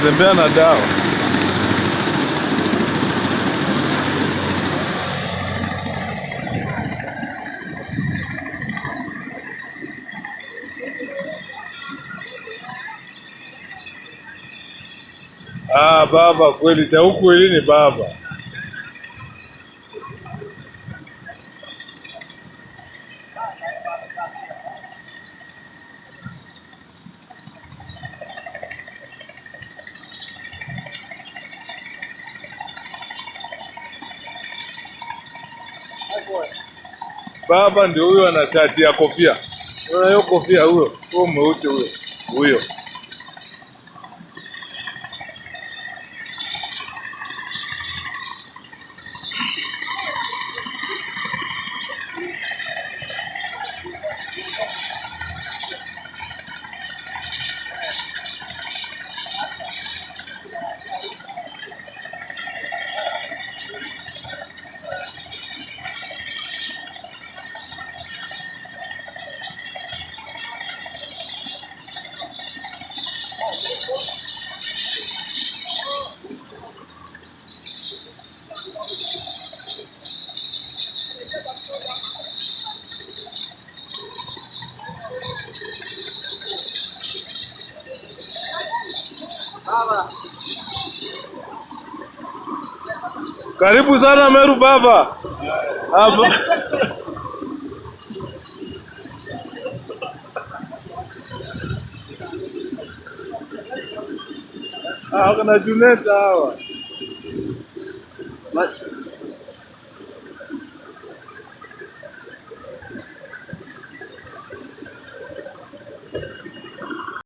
Anatembea na dawa. Ah, baba kweli cha huku ni baba. Baba ndio huyo ana shati ya kofia. Unaona hiyo kofia huyo, huyo mweusi huyo. Huyo. Karibu sana Meru baba. Hapa. Ah, kuna Juneta hawa.